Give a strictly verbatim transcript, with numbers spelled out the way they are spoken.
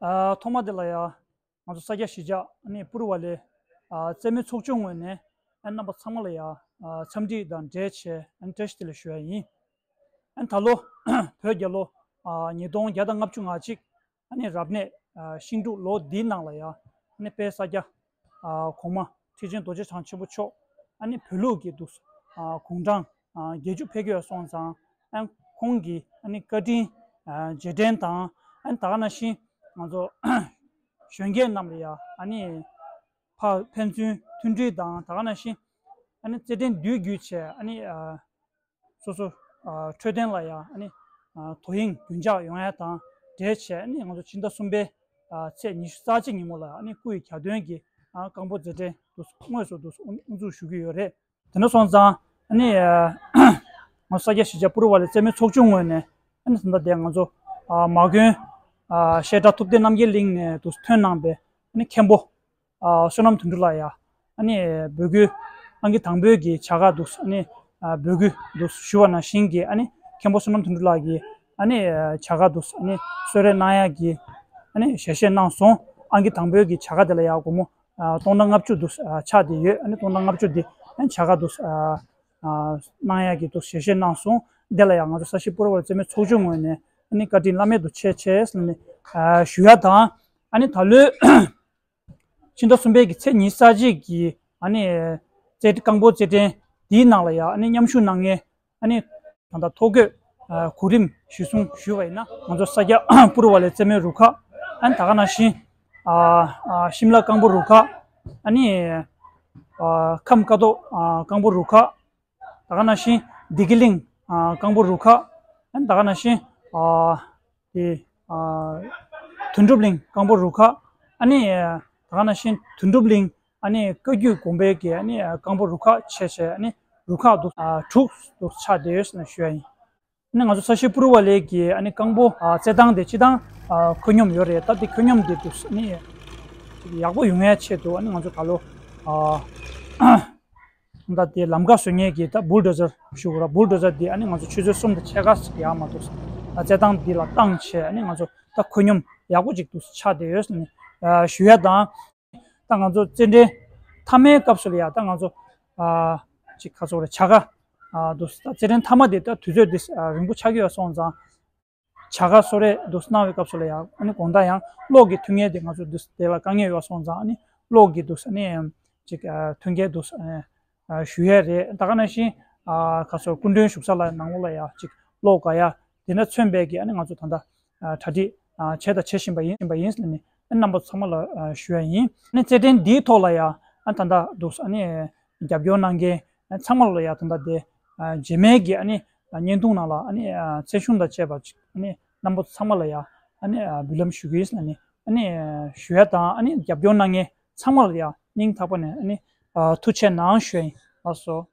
ཨ། ཐོག་མ་དེ་ལ་ཡ། ང་ཚོ་ས་སྐྱ་གཞིས་ཆགས་ཨ་ནི་པུ་རུ་ཝ་ལེ་ཨ་རྩེད་མོའི་ཚོགས་ཆུང་ངོས་ནས་ཨ་རྣམ་པ་ཚང་མ་ལ་ཡ་ཨ་འཚམས་འདྲི་དང་འབྲེལ་བྱས་ཨ་ནི་བཀྲ་ཤིས་བདེ་ལེགས་ཞུ་ཡ་ཡིན། ཨ་ནི་ད་ལོ་བོད་རྒྱལ་ལོ་ཨ་ཉིས་སྟོང་བརྒྱ་དང་ལྔ་བཅུ་ང་གཅིག་ཨ་ནི་རབ་གནས་ཨ་ཤིང་འབྲུག་ལོ་འདིའི་ནང་ལ་ཡ་ཨ་ནི་དཔལ་ས་སྐྱ་ཨ་གོང་མ་ཁྲི་ཆེན་རྡོ་རྗེ་འཆང་ཆེན་པོ་མཆོག་ཨ་ནི་བོད་ལུགས་ཀྱི་འདུག་ཨ་དགུང་གྲངས་ཨ་བརྒྱད་ཅུ་ཕེབས་ཀྱི་ཡོད་སོང་ཙང་ཨ་ཁོང་གི་ཨ་ནི་བཀའ་དྲིན་ཨ་རྗེས་དྲན་དང་ཨ་ནི་ད་ག་ནང་བཞིན་ང་ཚོ་གཞོན་སྐྱེས་རྣམས་ལ་ཡ་ཨ་ནི་ཕ་ཕན་ཚུན་མཐུན་སྒྲིལ་དང་ད་ག་ནང་བཞིན་ཨ་ནི་རྩེད་འགྲན་བསྡུས་བརྒྱུད་བྱས་ཨ་ནི་ཨ་སོ་སོ་ཨ་འཕྲོད་བསྟེན་ལ་ཡ་ཨ་ནི་ཨ་དོ་དབྱིངས་རྒྱུན་འཇགས་ཡོང་ཡ་དང་འབྲེལ་བྱས་ཨ་ནི་ང་ཚོ་ཕྱི་ཟླ་གསུམ་པའི་ཨ་ཚེས་ཉི་ཤུ་རྩ་གཅིག་ཉིན་མོ་ལ་ཨ་ནི་སྐུ་ཡི་གྱ་སྟོན་གྱི་ཨ་རྐང་སྤོལ་རྩེད་འགྲན་དུ་དངོས་སུ་དུ་དབུ་འཛུགས་ཞུ་གི་ཡོད་རེད། དེ་འདྲ་སོང་ཙང་ཨ་ནི་ཨ་ང་ཚོ་ས་སྐྱ་གཞིས་ཆགས་པུ་རུ་ཝ་ལེ་རྩེད་མོའི་ཚོགས་ཆུང་ངོས་ནས་ཨ་ནི་ད་ལྟ་དེ་ང་ཚོ་ཨ་མ་དགོན་ཨ་བཤད་གྲྭ་ཐུབ་བསྟན་རྣམ་རྒྱལ་གླིང་ནས་དུ་ཐོན་གནང་པའི་ཨ་ནི་མཁན་པོ་ཨ་བསོད་ནམས་དོན་གྲུབ་ལགས་ཡ་ཨ་ནི་འབོད་སྐུལ་ཨང་ཀི་དང་པོའི་གི་བྱ་དགའ་དུ་ཨ་ནི་ཨ་འབོད་སྐུལ་དུ་ཞུ་བ་ནང་བཞིན་གྱི་ཨ་ནི་མཁན་པོ་བསོད་ནམས་དོན་གྲུབ་ལགས་ཀྱིས་ཨ་ནི་བྱ་དགའ་དུ་ཨ་ནི་གསོལ་རས་གནང་ཡ་གི་ཨ་ནི་ཞལ་བཞེས་གནང་སོང་། ཨང་ཀི་དང་པོའི་གི་བྱ་དགའ་དེ་ལ་ཡ་སྒོར་མོ་ཨ་སྟོང་ཕྲག་ལྔ་བཅུ་དུ་ཨ་ཆགས་བསྡད་ཡོད། ཨ་ནི་སྟོང་ཕྲག་ལྔ་བཅུ་དེ་ཨ་ནི་བྱ་དགའ་དུ་ཨ་ཨ་གནང་ཡ་གི་དུ་ཞལ་བཞེས་གནང་སོང་། དེ་ལ་ཡ་ང་ཚོ་ས་གཞིས་པུ་རུ་ཝ་ལེ་རྩེད་མོའི་ཚོགས་ཆུང་ངོས་ནས་ཨ་ནི་བཀའ་དྲིན་བླ་མེད་དུ་ཆེ་ཆེ་ཟེར་ནས་ཨ་ཞུ་ཡ་དང་ཨ་ནི་ད་ལོའི་ཕྱི་ཟླ་གསུམ་པའི་གི་ཚེས་ཉི་ཤུ་རྩ་གཅིག་གི་ཨ་ནི་རྩེད་རྐང་སྤོལ་རྩེད་འགྲན་འདིའི་ནང་ལ་ཡ་ཨ་ནི་མཉམ་ཞུགས་གནང་མཁན་ཨ་ནི་ད་ལྟ་ཐོ་འགོད་ཨ་གོ་རིམ་གཞིར་བཟུང་ཞུས་པ་ཡིན་ན་ང་ཚོ་ས་སྐྱ་པུ་རུ་ཝ་ལེ་རྩེད་མོའི་རུ་ཁག་ཨ་ནི་ད་ག་ནང་བཞིན་ཨ་ཨ་ཤིམ་ལ་རྐང་སྤོལ་རུ་ཁག་ཨ་ནི་ཨ་ཁམས་ཀ་རྡོ་ཨ་རྐང་སྤོལ་རུ་ཁག་ད་ག་ནང་བཞིན་བདེ་སྐྱིད་གླིང་ཨ་རྐང་སྤོལ་རུ་ཁག་ཨ་ནི་ད་ག་ནང་བཞིན་ཨ་དེ་ཨ་དོན་གྲུབ་གླིང་རྐང་སྤོལ་རུ་ཁག་ཨ་ནི་ད་ག་ནང་བཞིན་དོན་གྲུབ་གླིང་ཨ་ནི་བཀའ་བརྒྱུད་དགོན་པའི་གི་ཨ་ནི་རྐང་སྤོལ་རུ་ཁག་བྱས་བྱས་ཨ་ནི་རུ་ཁག་དུ་ཨ་དྲུག་དུ་ཆགས་བསྡད་ཡོད་ཟེར་ནས་ཞུ་ཡ་ཡིན། ཨ་ནི་ང་ཚོ་ས་གཞིས་པུ་རུ་ཝ་ལེ་གི་ཨ་ནི་རྐང་སྤོལ་ཨ་རྩེད་ཐང་དེ་སྤྱིར་བཏང་ཨ་ཁོད་སྙོམས་ཡོད་རེད། ད་དེ་ཁོད་སྙོམས་དེ་དུ་ཨ་ནི་ཅིག་ཡག་པོ་ཡོང་ཡ་ཆེད་དུ་ཨ་ནི་ང་ཚོ་ད་ལོ་ཨ་ད་དེ་ལམ་ཁ་བཟོ་མཁན་གྱི་ད་བུལ་ཌོ་ཛར་ཞུ་དགོས་ར། བུལ་ཌོ་ཛར་འདི་ཨ་ནི་ང་ཚོ་ཆུ་ཚོད་གསུམ་དང་ཕྱེད་ཀ་ཙམ་ཡར་མར་འདུག་ཨ་རྩེད་ཐང་འདི་ལ་བཏང་བྱས་ཨ་ནི་ང་ཚོ་ད་ཁོད་སྙོམས་ཡག་པོ་ཅིག་འདུག་ཆགས་བསྡད་ཡོད་ཟེར་ནས་ཨ་ཞུ་ཡ་དང་། ད་ང་ཚོ་རྩེད་འགྲན་མཐའ་མའི་སྐབས་སུ་ལ་ཡ་ད་ང་ཚོ་ཨ་ཅིག་ཁ་ཚོགས་རེ་བྱ་དགའ་ཨ་འདུག་ད་རྩེད་འགྲན་མཐའ་མ་དེ་ད་དུས་ཚོད་དེ་ཨ་རིང་པོ་ཆགས་ཀྱི་ཡོད་སོང་ཙང་། བྱ་དགའ་གསོལ་རས་དུ་གནང་བའི་སྐབས་སུ་ལ་ཡང་ཨ་ནི་དགོང་དག་ཡང་གློག་གི་མཐུན་རྐྱེན་དེ་ང་ཚོ་དུ་དེ་ལ་དཀའ་ངལ་ཡོད་སོང་ཙང་ཨ་ནི་གློག་གི་དུ་ཨ་ནི་ཅིག་ཨ་མཐུན་རྐྱེན་དུ་ཨ་ནི་ཨ་ཞུ་ཡས་རེད། ད་ག་ནང་བཞིན་ཨ་ཁ་སོ་སྐུ་མགྲོན་བཞུགས་ས་ལ་ནང་ལོགས་ལ་ཡང་ཅིག་གློག་དགའ་ཡ་དེ་འདྲ་མཚོན་པའི་གི་ཨ་ནི་ང་ཚོ་ད་ལྟ་ཨ་གྲ་སྒྲིག་ཨ་བྱས་དང་བྱེད་བཞིན་པ་ཡིན་པ་ཡིན་ཟེར་ནས་ཨ་ནི་རྣམ་པ་ཚང་མ་ལ་ཨ་ཞུ་ཡ་ཡིན། ཨ་ནི་རྩེད་འགྲན་འདིའི་ཐོག་ལ་ཡང་ཨ་ད་ལྟ་དུ་ཨ་ནི་རྒྱབ་སྐྱོར་གནང་མཁན་ཚང་མ་ལ་ཡ་ད་ལྟ་དེ་རྗེས་མའི་གི་ཨ་ནི་བརྙན་ཐུང་ནང་ལ་ཨ་ནི་མཚན་གཞུང་དང་བཅས་པ་ཨ་ནི་རྣམ་པ་ཚང་མ་ལ་ཡ་ཨ་ནི་འབུལ་ལམ་ཞུ་གི་ཡིན་ཟེར་ནས་ཨ་ནི་ཞུ་ཡ་དང་ཨ་ནི་རྒྱབ་སྐྱོར་གནང་མཁན་ཚང་མ་ལ་ཡ་སྙིང་ཐག་པ་ནས་ཨ་ནི་ཐུགས་རྗེ་གནང་ཞུ་ཡ་ཡིན། ལགས་སོ།